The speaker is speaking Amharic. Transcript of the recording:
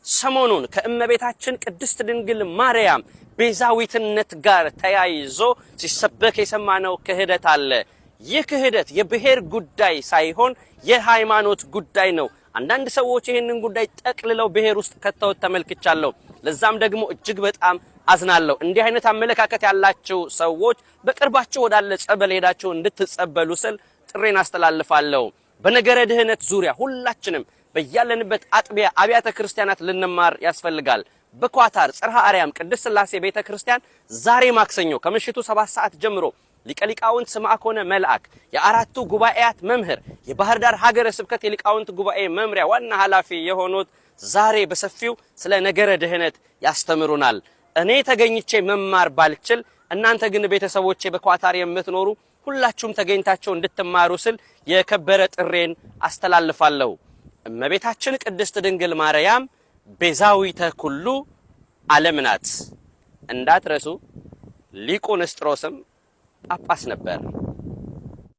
ሰሞኑን ከእመቤታችን ቅድስት ድንግል ማርያም ቤዛዊትነት ጋር ተያይዞ ሲሰበክ የሰማነው ክህደት አለ። ይህ ክህደት የብሔር ጉዳይ ሳይሆን የሃይማኖት ጉዳይ ነው። አንዳንድ ሰዎች ይህንን ጉዳይ ጠቅልለው ብሔር ውስጥ ከተውት ተመልክቻለሁ። ለዛም ደግሞ እጅግ በጣም አዝናለሁ። እንዲህ አይነት አመለካከት ያላችሁ ሰዎች በቅርባችሁ ወዳለ ጸበል ሄዳችሁ እንድትጸበሉ ስል ጥሪዬን አስተላልፋለሁ። በነገረ ድህነት ዙሪያ ሁላችንም በያለንበት አጥቢያ አብያተ ክርስቲያናት ልንማር ያስፈልጋል። በኳታር ጽርሐ አርያም ቅድስት ሥላሴ ቤተ ክርስቲያን ዛሬ ማክሰኞ ከምሽቱ 7 ሰዓት ጀምሮ ሊቀ ሊቃውንት ስምዐኮነ መልአክ፣ የአራቱ ጉባኤያት መምህር፣ የባህር ዳር ሀገረ ስብከት የሊቃውንት ጉባኤ መምሪያ ዋና ኃላፊ የሆኑት ዛሬ በሰፊው ስለ ነገረ ድህነት ያስተምሩናል። እኔ ተገኝቼ መማር ባልችል እናንተ ግን ቤተሰቦቼ በኳታር የምትኖሩ ሁላችሁም ተገኝታችሁ እንድትማሩ ስል የከበረ ጥሪዬን አስተላልፋለሁ። እመቤታችን ቅድስት ድንግል ማርያም ቤዛዊተ ኩሉ ዓለም ናት። እንዳትረሱ፣ ሊቁ ንስጥሮስም ጳጳስ ነበር።